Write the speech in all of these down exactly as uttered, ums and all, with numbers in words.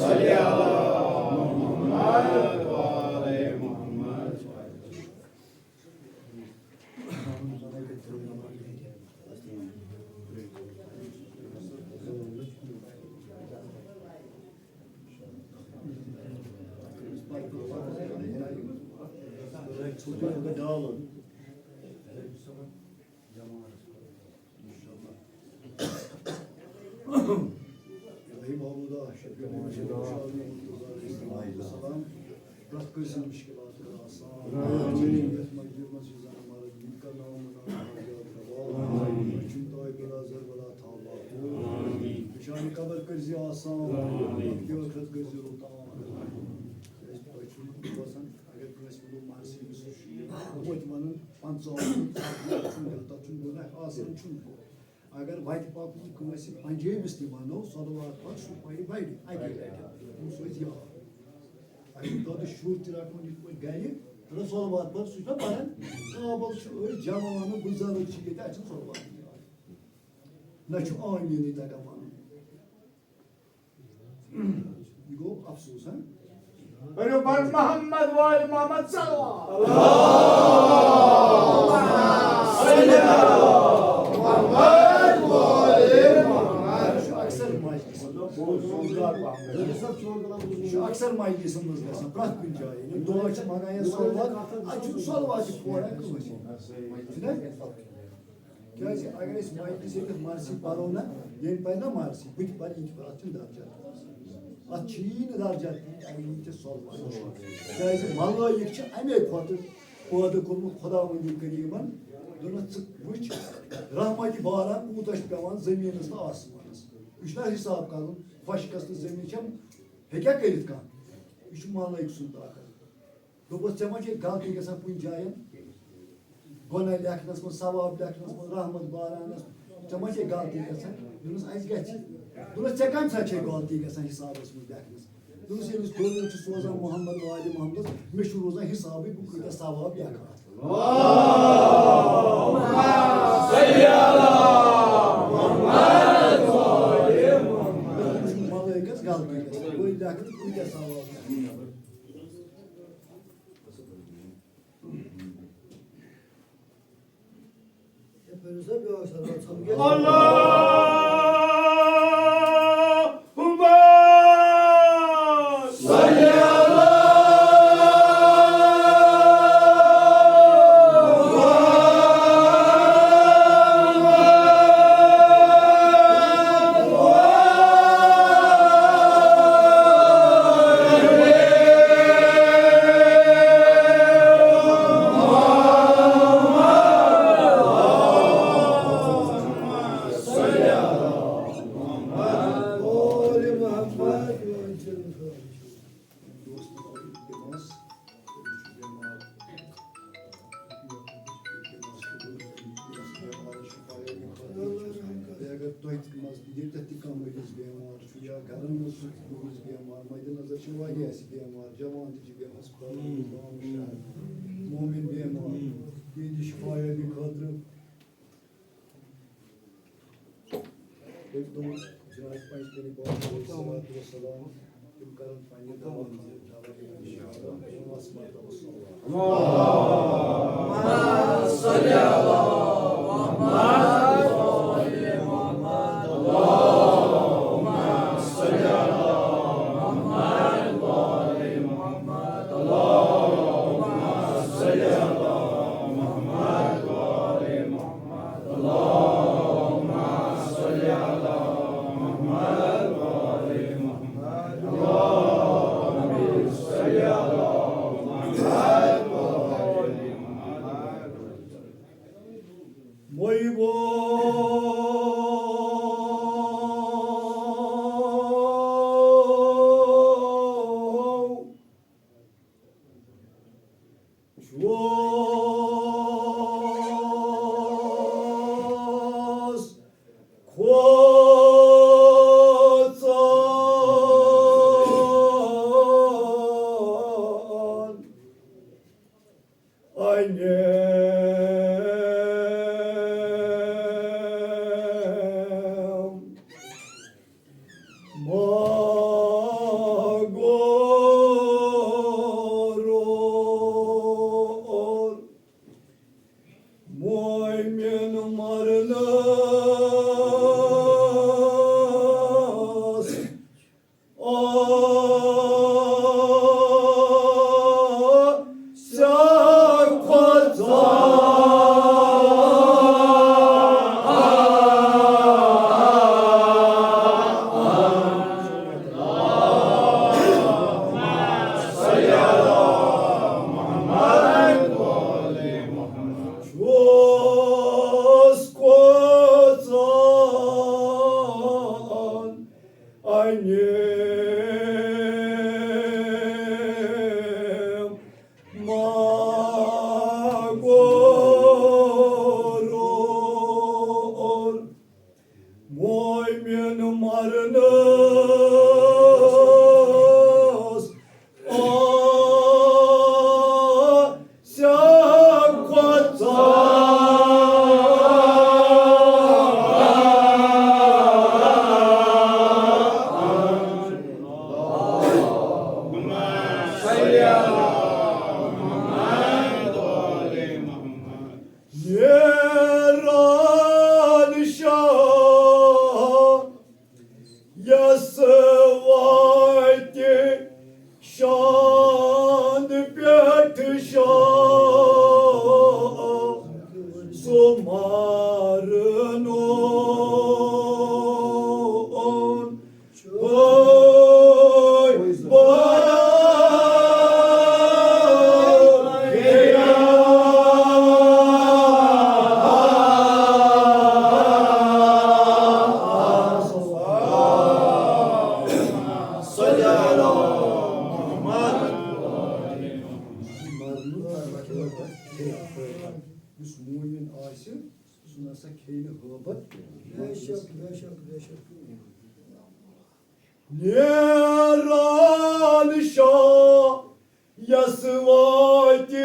صل علی محمد و آل محمد۔ رحیم محمود آ، شفیع محمود شاہ، مرتضیٰ علیہ السلام، پرٛٮ۪تھ کٲنٛسہِ ہٕنٛدۍ مُشکِلات کَر آسان۔ یَتھ مجلہِ منٛز چھِ زَنان مرد، یِم کَرناوَن نہٕ حاجات روا۔ أسۍ چھِنہٕ طیب بلا زر بلا تھاوان۔ نِشانہِ قبر کٔرۍ زِ آسان، وقتِ ٲخرت کٔرۍ زِ رُت تام۔ کیٛازِ تۄہہِ چھُو باسان، اگر کٲنٛسہِ ووٚنُو مرثی، أمِس چھُ شیٖر، توتہِ وَنُن پنٛژاہ، تَتھ چھُنہٕ گُناہ آسان، چھُنہٕ۔ اگر وَتہِ پَکُن کٲنٛسہِ پنٛجٲبِس تہِ وَنو، صلوات پَر، سُہ پَرِ بَڑِ اَکے لَٹہِ۔ تٔمِس روزِ یاد۔ اَسہِ چھُ دۄدٕ شُر تہِ رَٹُن یِتھ پٲٹھۍ گَرِ، تہٕ صلوات پَر، سُہ چھُنہ پَران۔ کابل چھُ أڑۍ جوان، بُزرٕگ چھِ ییٚتہِ، اَسہِ چھُنہٕ صلوات یاد۔ نہ چھُ آمیٖنٕے تَگان وَنُن۔ یہِ گوٚو افسوس، ہاں؟ پٔرِو بر محمد وال محمد صلوات۔ یہِ چھُ اکثر مجلس۔ یہِ چھُ اکثر مجلسن منٛز گژھان، پرٛٮ۪تھ کُنہِ جایہِ۔ ییٚلہِ دعا چھِ منٛگان یا صلوات، اَتہِ چھُنہٕ صلوات تہِ پوران کٲنٛسہِ۔ چھُنہ؟ کیٛازِ اگر أسۍ مجلس ییٚتٮ۪تھ مرثی پرو نہ، ییٚمۍ پرِ نہ مرثی، بہٕ تہِ پرٕ، یہِ تہِ پرٕ، اَتھ چھُنہٕ درجات۔ اَتھ چھِی نہٕ درجات، اگر یہِ تہِ صلوات۔ کیٛازِ ملٲیِک چھِ اَمے کھۄتہٕ پٲدٕ کوٚرمُت خۄداوندِ کریٖمن۔ دوٚپنَس، ژٕ وٕچھ، رحمتِ باران کوٗتاہ چھُ پٮ۪وان زٔمیٖنَس تہٕ آسمانَس۔ یہِ چھُنہ حساب کَرُن، خۄشکَس تہٕ زٔمیٖن چھَم ہیٚکیٛاہ کٔرِتھ کانٛہہ؟ یہِ چھُ ملٲیِک سُنٛد طاقت۔ دوٚپُس، "ژےٚ ما چھے غلطی گژھان کُنہِ جایَن؟ گۄناہ لیکھنَس منٛز، ثواب لیکھنَس منٛز، رحمت بارانَس، ژےٚ ما چھے غلطی گژھان؟" دوٚپنَس، "اَسہِ گژھِ۔" دوٚپنَس، "ژےٚ کَمہِ ساتہٕ چھے غلطی گژھان حسابَس منٛز لیکھنَس؟" دوٚپنَس، "ییٚلہِ أسۍ دۄنوَے چھِ سوزان محمد وعلِ محمدَس، مےٚ چھُ روزان حسابٕے، بہٕ کۭتیٛاہ ثواب لیکھٕ اَتھ۔" ملٲیکَس غلطی گژھان، بہٕ لیکھٕ تہٕ کۭتیٛاہ ثواب لیکھٕ۔ اللہم صل علی بیٚیہِ اگر تۄہہِ تہِ منٛز ییٚتٮ۪تھ تہِ کانٛہہ مٔریٖض بیمار چھُ یا گرن منٛز چھُ مٔریٖض بیمار، مدِ نظر چھِ واریاہ اَسہِ بیمار، جوان تہِ چھِ بیمار، ہسپتالن منٛز، گامہٕ شہر، مومِن بیمار، تِہنٛدِ شفایابی خٲطرٕ تٔمۍ دوٚپ، جناب پنجتنی بابا علیہ الصلوۃ والسلام، تِم کرن پننہِ دعوت منٛز دعوت انشاءاللہ۔ پانٛژھ مرتبہ صلوات۔ آسیا کھۄژان۔ چھُس کھۄژان۔ انہِ ما گورور مومن مرنس۔ آ سیا کھۄژان۔ نیران شاہ یس واتہِ شاندٕ پٮ۪ٹھ شاہ، سُہ مارنووُن۔ یُس مومن آسہِ، سُہ نہ سا کھیٚیہِ نہٕ غٲبت۔ بے شک، بے شک، بے شک۔ نیران شاہ یس واتہِ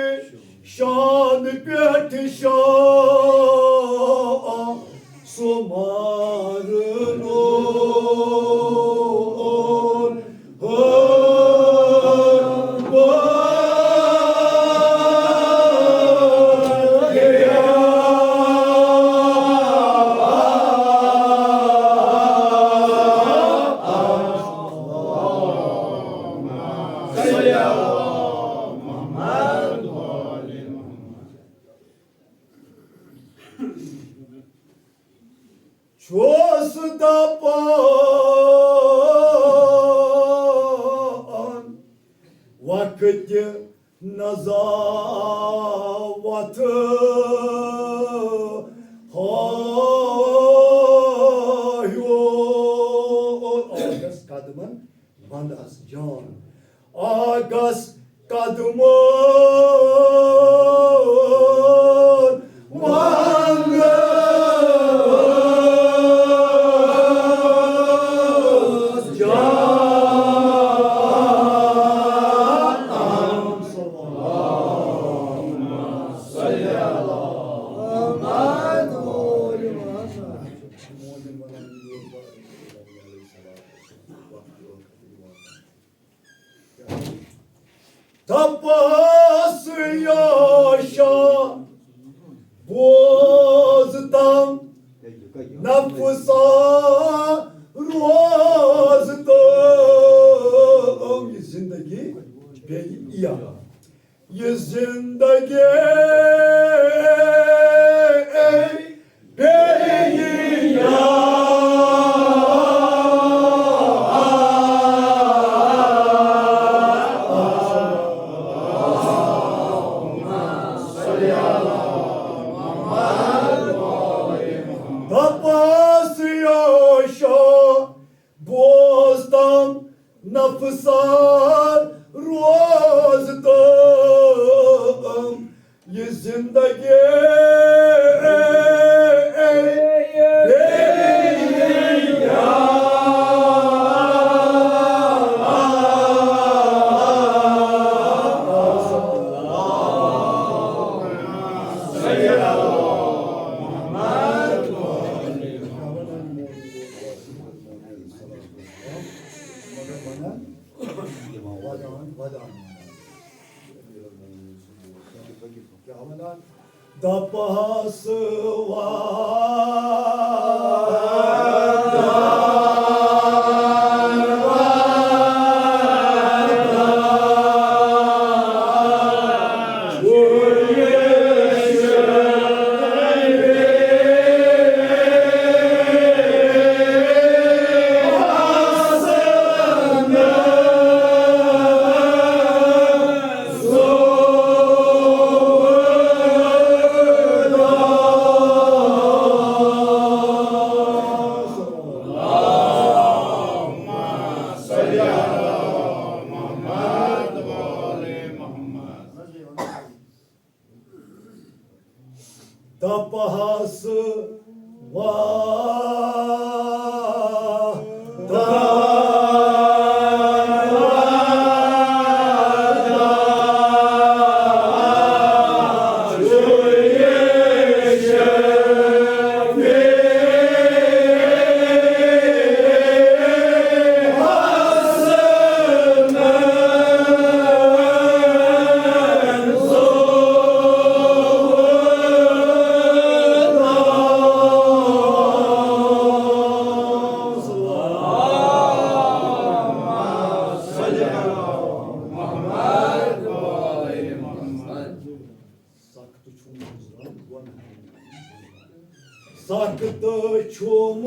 شاندٕ پٮ۪ٹھ شاہ، سُہ مارنووُن۔ چھُس دپان وقتِ نزا وتھ ہا ہیوٗ۔ آگس قدمن ونٛدس جان۔ آگس قدمن ونٛدس جان۔ تپس یوشا بوزتم نفسا روزتم۔ یہ زندگی بیٚیہِ یِیا۔ یہ زندگی بیٚیہِ یِیا۔ تپس یوشا بوزتم نفسا روزتم۔ یہ زندگی ودان، ودان۔ کیٛاہ ونان؟ دپہس ودان۔ محمد وآل محمد۔ دپہس وا سخت چھُم گُزران گۄنہن۔ سخت چھُم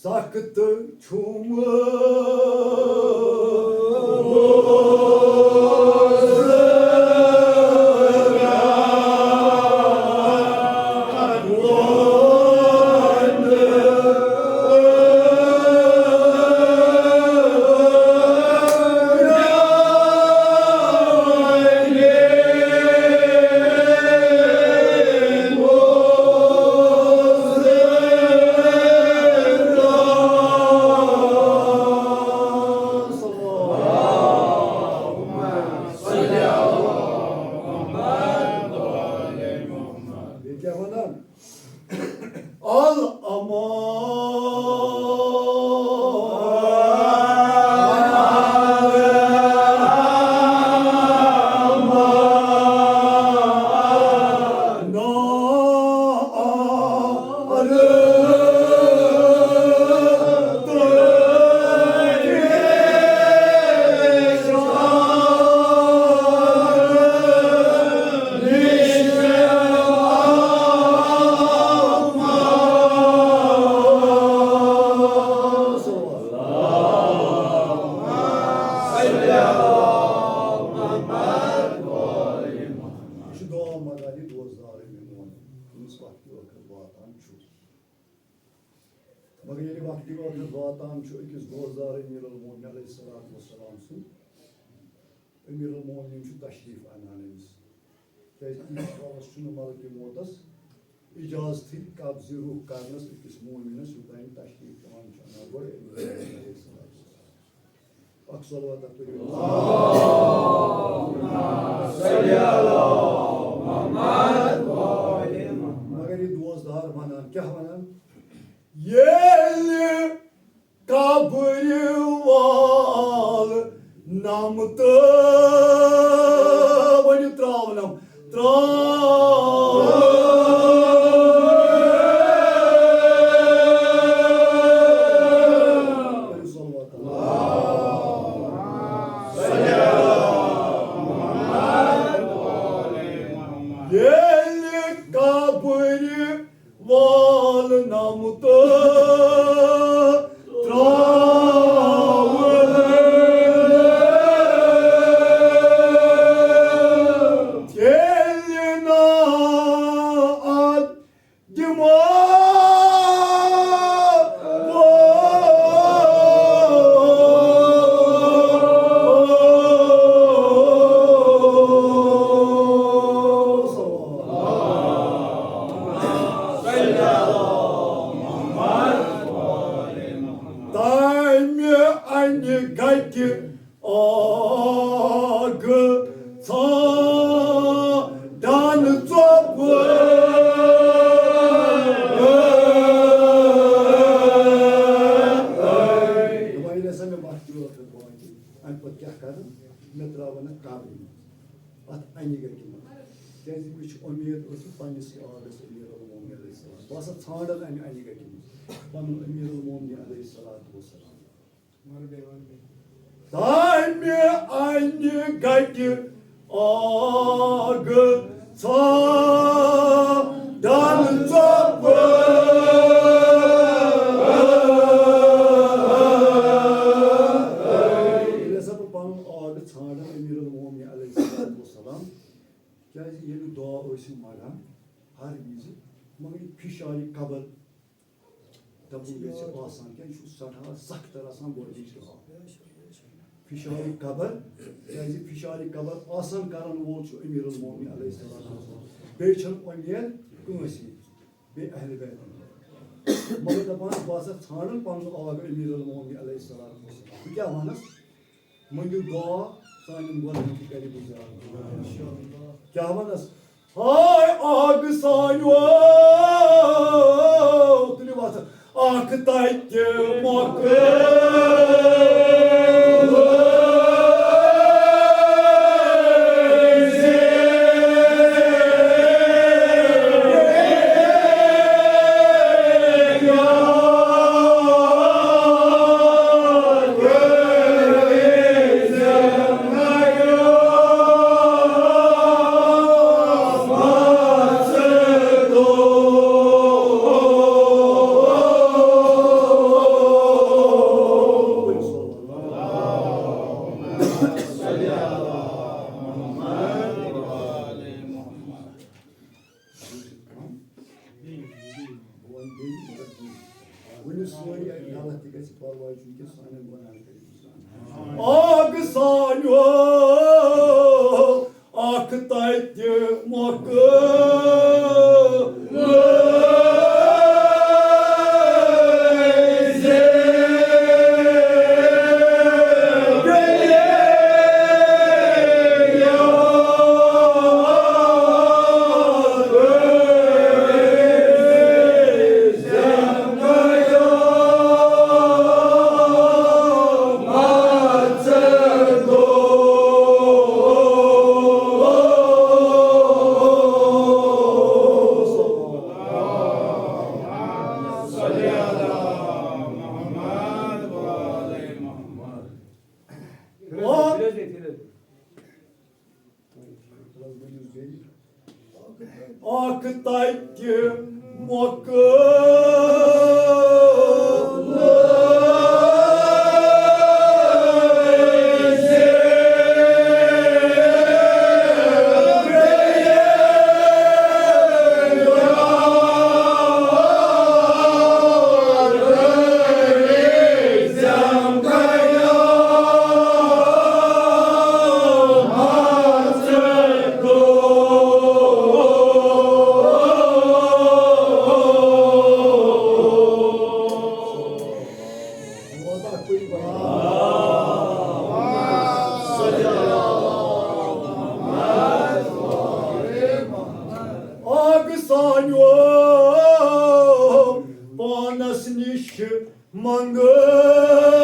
سخت چھُم بیٚیہِ کیٛاہ وَنان؟ الامان۔ یہِ چھُ دعا منٛگان، یہِ دوستدار میون، ییٚمِس وقتہِ وقت واتان چھُ۔ مگر ییٚلہِ وقتہِ وقت واتان چھُ أکِس دوستدار امیر المومنین علیہ الصلوۃ والسلام سُنٛد، امیر المومنین چھُ تشریف انان أمِس۔ کیازِ تیٖتِس کالس چھُنہٕ ملکہِ موتس اجازتھٕے قبضِ روح کرنس أکِس مومنس، یوٚتام تشریف تھاوان چھُ انان گۄڈٕ امیر المومنین علیہ الصلوۃ والسلام۔ اکھ صلوات اکھ پٔرِو۔ مگر یہِ دوستدار ونان، کیٛاہ ونان؟ ییٚلہِ قبرِ وال نم تہٕ ؤنِو ترٛاونم، ترٛاو۔ ییٚلہِ قبرِ وال نم تہٕ ترٛاو۔ اَتھ اَنہِ گَٹہِ منٛز۔ کیٛازِ مےٚ چھِ اُمید ٲسمٕژ پنٛنِسٕے آبَس أمیٖر المومنین علیہ السلام۔ بہٕ ہسا ژھانٛڈَن اَمہِ اَنہِ گَٹہِ منٛز پَنُن أمیٖر المومنین علیہ الصلوۃ والسلام۔ تَمہِ اَنہِ گَٹہِ آگہٕ ژھانٛڈَن ژوٚپہٕ۔ ییٚلہِ ہسا بہٕ پَنُن آگہٕ ژھانٛڈَن أمیٖر المومنین علیہ الصلوۃ والسلام، کیٛازِ ییٚلہِ دُعا ٲسِو منٛگان ہر وِزِ، مگر یہِ فشارِ قبر دَپُن گژھِ آسان، کیٛازِ یہِ چھُ سٮ۪ٹھاہ سخت آسان گۄڈٕنِچ دُعا۔ فشارِ قبر، کیٛازِ فشارِ قبر آسان کرن وول چھُ أمیٖر المومنین علیہ السلام۔ بیٚیہِ چھَنہٕ اُمید کٲنٛسہِ، بیٚیہِ اہلِ بیتَن۔ مگر دَپان، بہٕ ہسا ژھانٛڈَن پَنُن آگ أمیٖر المومنین علیہ السلام۔ بہٕ کیٛاہ وَنَس؟ مٔنٛگِو دُعا، سانٮ۪ن گۄناہَن تہِ کَرِ گُزار۔ کیٛاہ وَنَس؟ ہاے آگ سانیو، تُلِو اَتھ، اَکھ تَتہِ مۄکہٕ۔ بہٕ وَنہٕ بیٚیہِ، مگر بیٚیہِ۔ ؤنِو سورُے، اَتہِ غلط تہِ گژھِ، پَرواے چھُنہٕ کینٛہہ، سانٮ۪ن گۄناہَن کٔرِو گُزار۔ آگ سانیو، اَکھ تَتہِ مۄکہٕ۔ اکھ تَتہِ مۄکہٕ۔ آگ سانیو پانس نِش منٛگہٕ۔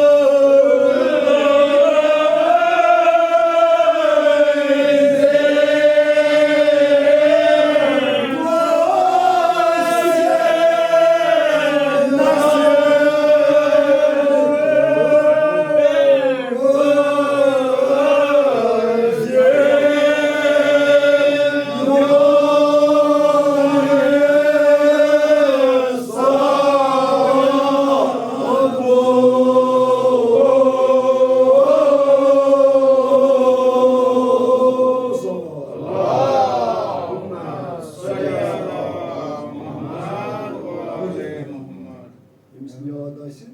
ییٚمِس یاد آسہِ،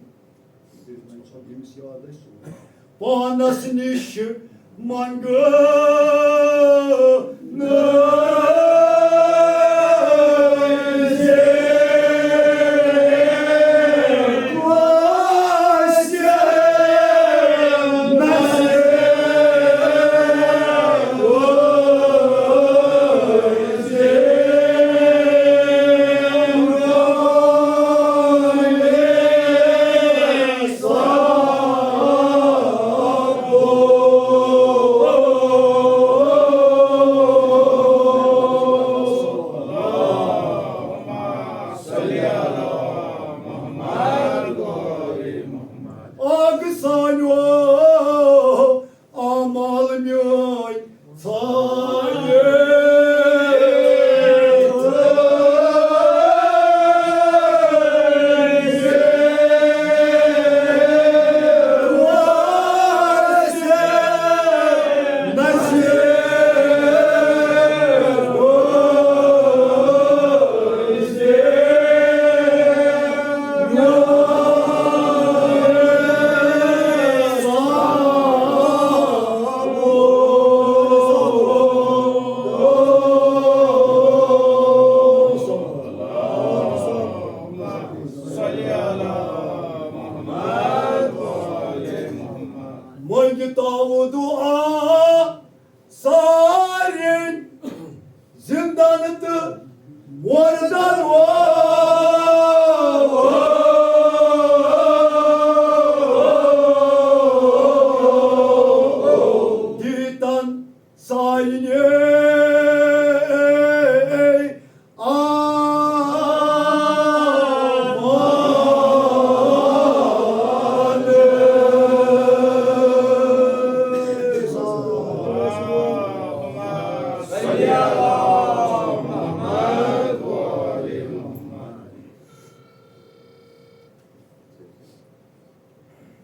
ییٚمِس یاد آسہِ، سُہ وَنہِ۔ پانس نِش منٛگہٕ نہٕ۔ وردن دیتن سارنٕے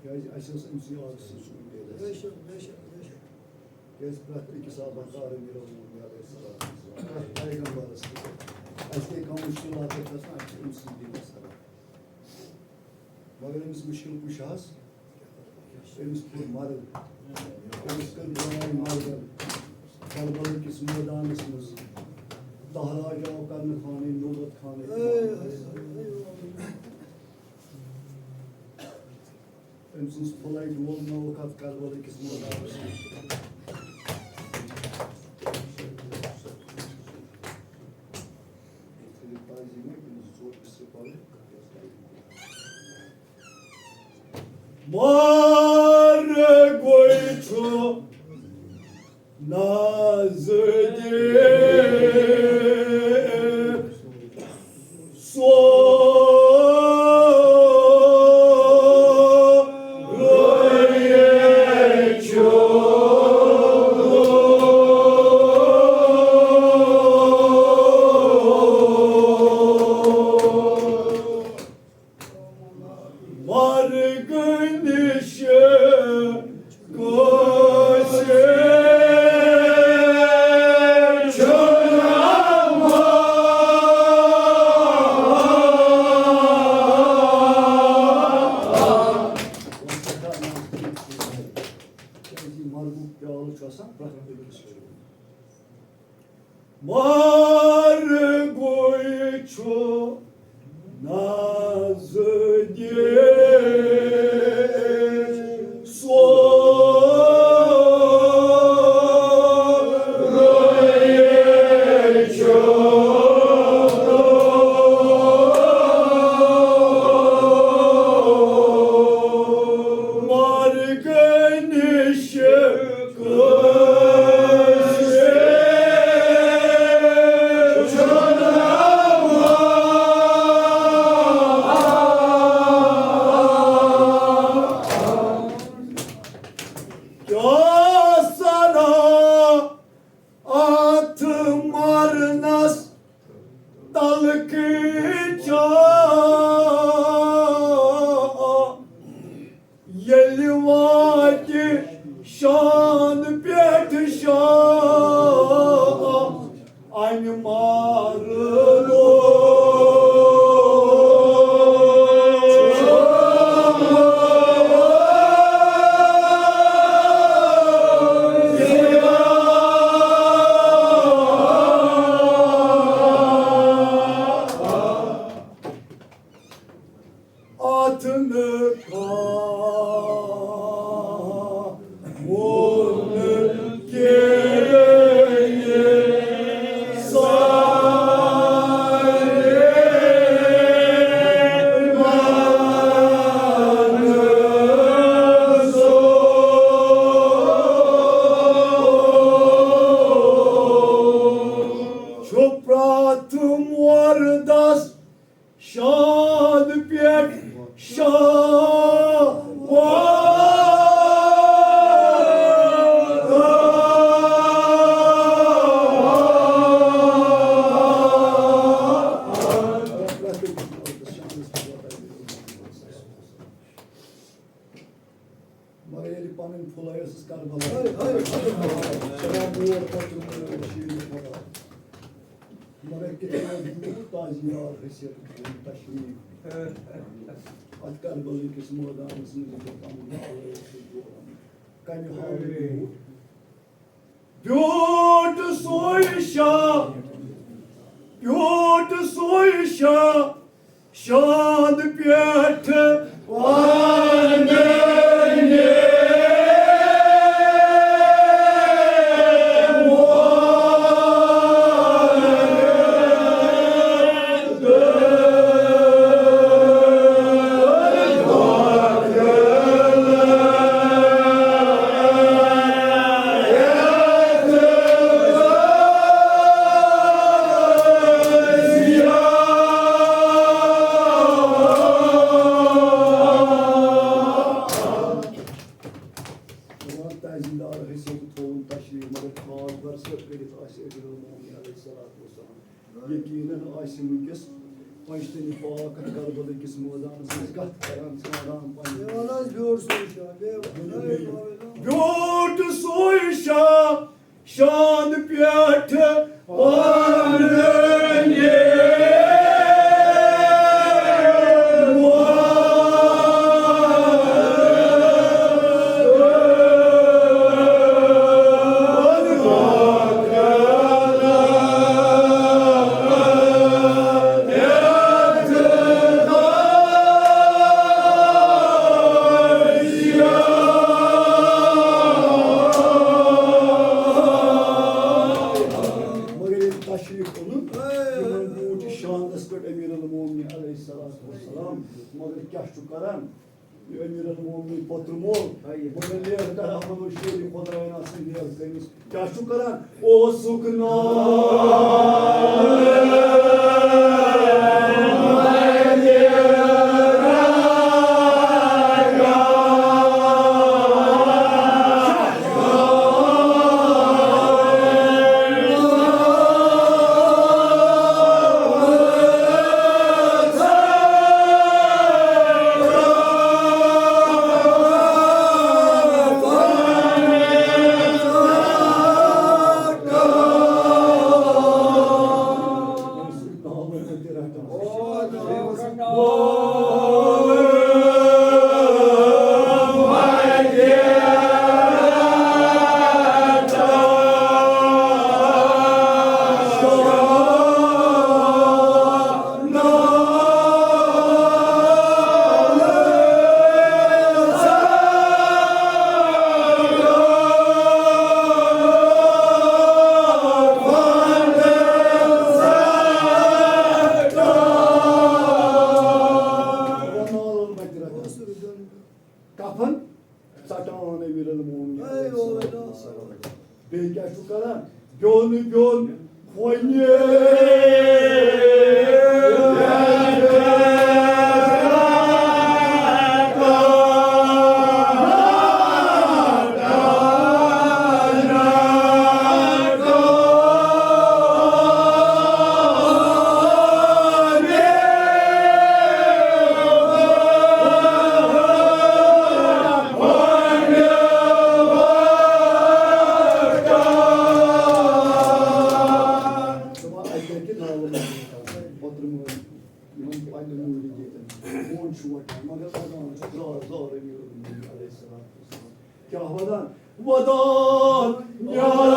کیٛازِ اَسہِ ٲس أمۍ سٕے اَکھ سٕنٛز اُمید اَسہِ۔ بے شک، بے شک، بے شک۔ کیٛازِ پرٛٮ۪تھ أکِس آو بکار میٖر المومنیٖن علیہ الصلوۃ والسلام، پرٛٮ۪تھ پیغمبرس تہِ۔ اَسہِ گٔے کانٛہہ مُشکلات گژھان، اَسہِ چھِ أمۍ سٕے دِنَس کران۔ مگر أمِس مُشکِل کُس چھُ حظ؟ أمِس کوٚر مرگ، أمِس کٔر برٛونٛہہ مرگ کربلا کِس مٲدانَس منٛز۔ تہراج آو کرنہٕ خانٕے، نوبت خانٕے۔ أمۍ سٕنٛز پھُلے ڈول نووُکھ اَتھ کربلا کِس مٲدانَس منٛز۔ مرگوے چھُ نزدیٖک۔ سورُے چھُ مرگ نِش کٲنٛسہِ چھُنہٕ امان۔ کیٛازِ یہِ مرگُک پیالہٕ چھُ آسان پرٛٮ۪تھ أکِس۔ مرگوے چھُ نزدیٖک۔ سورُے چھُ مرگ نِش کیٛاہ سنا اتھ مرنس تلخی چھا؟ ییٚلہِ واتہِ شان پٮ۪ٹھ شان، انہِ مارٕ لوگ۔ اتھ نہٕ کانٛہہ ووٚن کینٛہہ۔ سارے مانسو چھُ پرٛٮ۪تھ مردس شان پٮ۪ٹھ شان۔ مگر ییٚلہِ پنٕنۍ پھُلے ٲسٕس کربلا، ہاے، ہاے، ہاے، ہاے۔ چلان مور پتہٕ شیٖن خۄدا۔ مگر کِتھ پٲٹھۍ دیُت تازیار حیثیت تشریف۔ اتھ کربلہٕ کِس مٲدانس منٛز ییٚتہِ پنٕنۍ پھُلے ٲسٕس دوران۔ کمہِ حالہٕ دیُت؟ بیوٗٹھ سُے شاہ، بیوٗٹھ سُے شاہ، شان پٮ۪ٹھ پننہِ۔ کٔرِتھ آسہِ امیر المومنین علیہ الصلوۃ والسلام۔ یقیناً آسہِ وٕنکیٚس پنجتنی پاک کربلہٕ کِس مٲدانس منٛز کتھ کران، ژھانڈان پننہِ۔ یہِ وَن حظ بیوٗٹھ سُے شاہ، بیوٗٹھ۔ بیوٗٹھ سُے شاہ، شاند پٮ۪ٹھ پننہِ۔ مگر ییٚلہِ تشریٖف اوٚنُن، تِمن بوٗٹھ یہِ شاندس پٮ۪ٹھ امیر المومنین علیہ الصلوۃ والسلام۔ مگر کیٛاہ چھُ کران؟ یہِ امیر المومنین پوٚتُر مول، مگر نیل کران، مگر شیرِ خۄدایَن آسان نیل کٔرمٕژ۔ کیٛاہ چھُ کران؟ اوسُکھ ناو کفن ژٹان امیر المومنین۔ بیٚیہِ کیٛاہ چھُ کران؟ بیوٚن بیوٚن کھۄنہِ۔ دَپان، اَتہِ کیٛاہ کہِ نالہٕ منٛز اوترٕ مٲنۍ یِمَن پنٛنہِ موٗجوٗب ییٚتٮ۪ن خوٗن چھُ وَٹان، مگر وَدان چھُ درٛاس زارٕ نیرُن علیہ الصلوۃ والسلام۔ کیٛاہ وَدان؟ وَدان نیران۔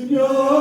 کیٛاہ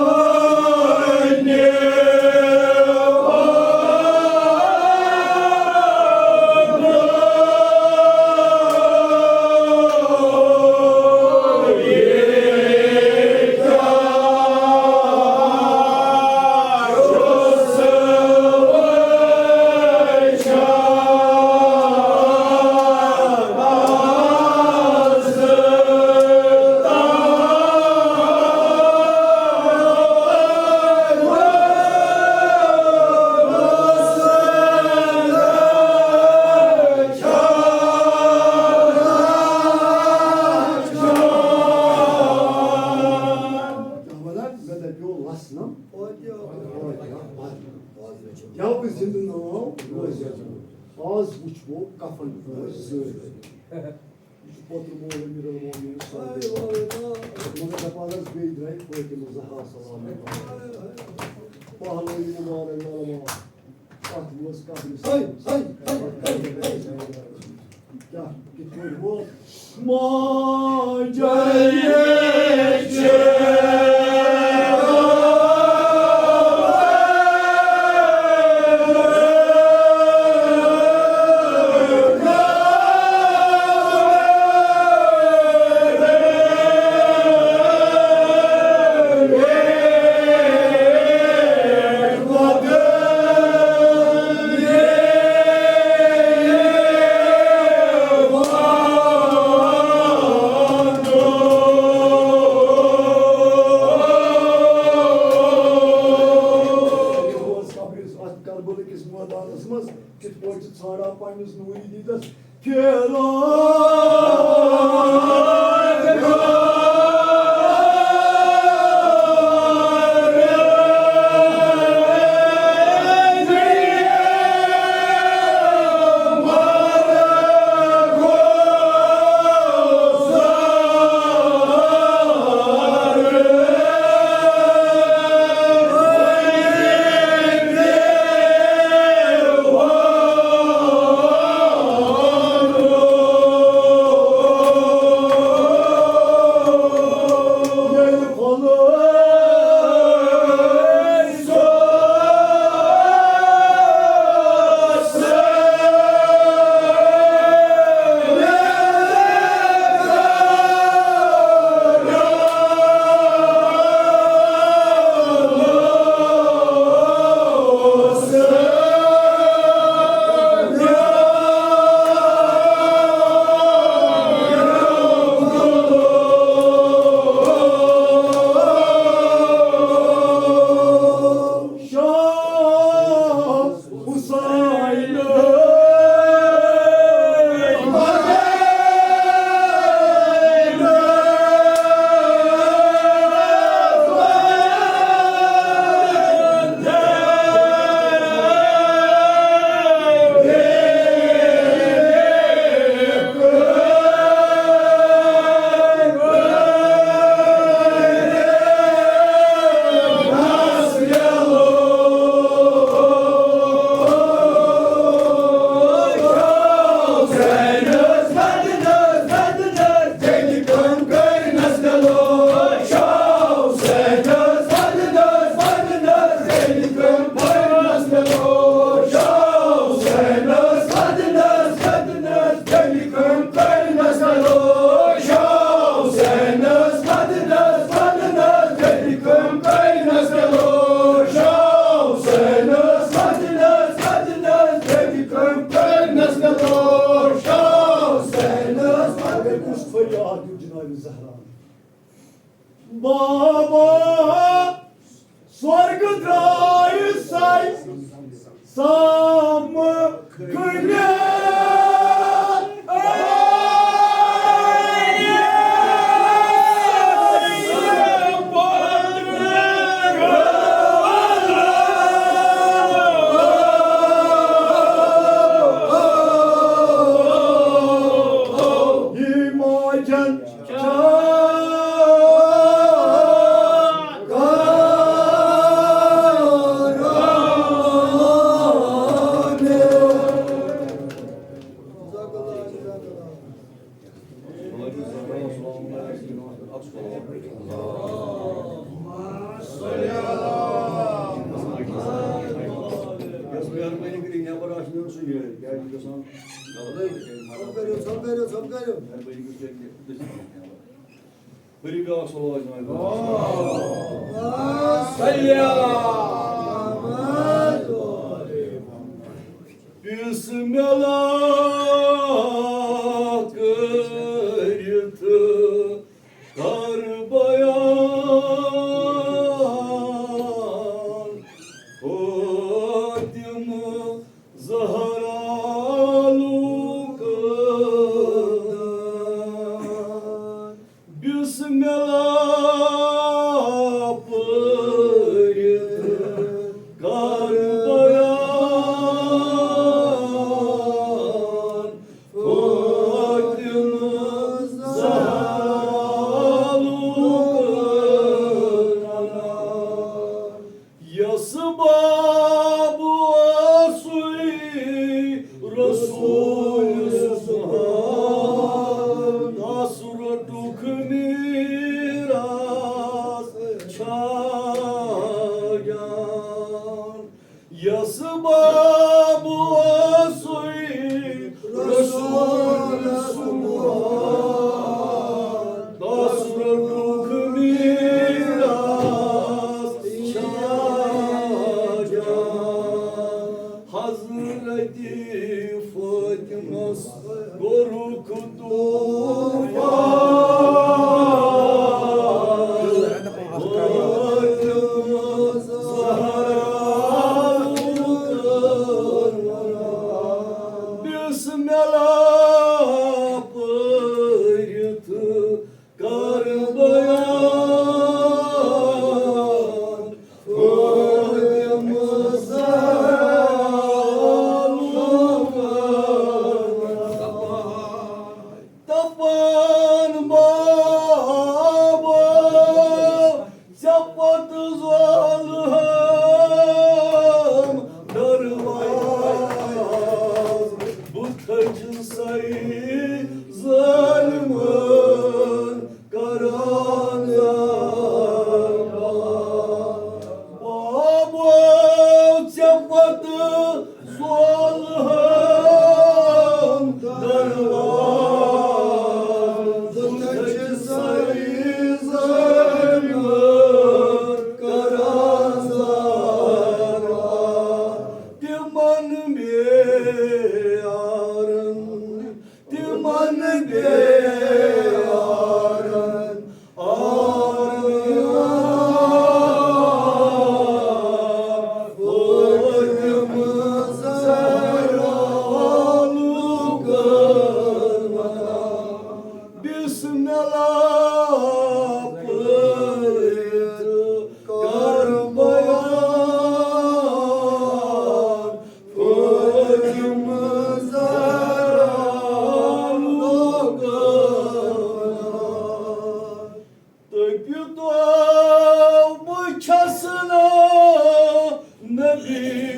وَنان؟ مےٚ دَپیو لَسنَم۔ یَوٕ زِندٕ ناو روزِ۔ آز وٕچھو کفن پوش زٲوِتھ۔ یہِ چھُ پوتُر مول امیر المومنین صٲب۔ مگر دَپان حظ بیٚیہِ درٛاے فاطمہ زہرا سلام اللہ۔ پہلوی مبارک لالما۔ اَتھ منٛز کَتھ ہاے، ہاے، ہاے، ہاے، ہاے۔ کیٛاہ، کِتھ پٲٹھۍ گوٚو؟ ماجہِ چھِ منٛز کِتھ پٲٹھۍ چھِ ژھانڈان پننِس نوٗری دیٖدس پھیران۔ کُس فریاد دیُت جناب زہرا؟ بابا، سۄرگہٕ درٛاے سَے سام کٔرِتھ۔ یہِ ماجن یۄس مہربٲنی کٔرِتھ نٮ۪بر آسہِ نیُن، سُہ نیرِ۔ کیٛازِ یہِ گژھان غلط؟ ژھۄپہٕ کٔرِو، ژھۄپہٕ کٔرِو، ژھۄپہٕ کٔرِو۔ مہربٲنی کٔرِتھ کٔرِو دٔستی نٮ۪بر۔ پٔرِو بیٛاکھ صلوات جناب۔ صلی اللہ۔ بسم اللہ کٔرِتھ کر بیان فاطمہ زہرا لوٗکن۔ بسم اللہ پٔرِتھ کر بیان فاطمہ زہرا لوٗکن۔ یس باب اوسُے رسول سبحان، تس روٚٹُکھ میراث چھا جان۔ یس باب اوسُے رسول سبحان، تس روٚٹُکھ میراث چھا جان۔ حضرت فاطمس کوٚرُکھ طوفان۔ فاطمہ زہرا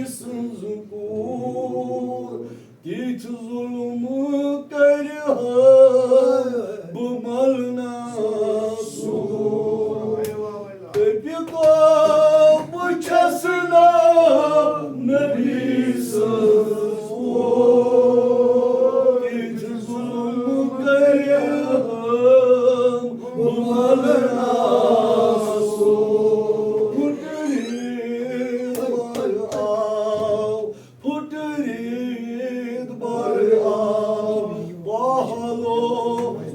سٕنٛز کوٗر، تِتھۍ ظُلم کَرِ ہا بہٕ مَلنَس دوٗر۔ تٔپِتھ بہٕ چھَس نا نبی سٕنٛز کوٗر، تِتھۍ ظُلم کَرِ ہا بہٕ مَلنَس دوٗر۔ پھُٹریٖد بَر آو، پھُٹریٖد بَر آو پہلو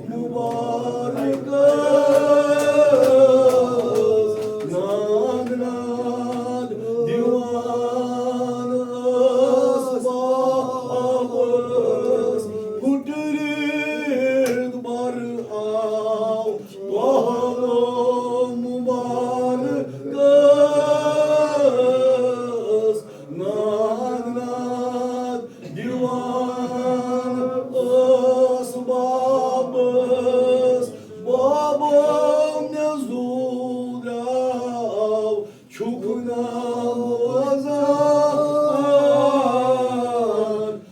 مُبارکَس۔ ناد ناد دِوان ٲس بابَس۔ پھُٹریٖد بَر آو پہلو مُبارکَس۔ ناد ناد دِوان ٲس بابَس، بابا مےٚ زُو درٛاو، چھُکھ نا بوزان؟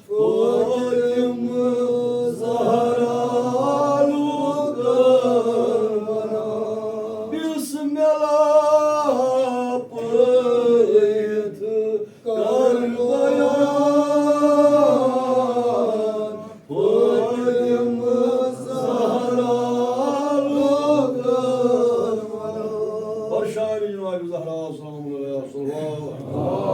فاطمہ زہرا لوٗکَن وَنان، بسم اللہ پٔرِتھ کر بیان، فاطمہ زہرا لوٗکَن وَنان۔ بر شانِ جناب زہرا سلام علیہا صلوات۔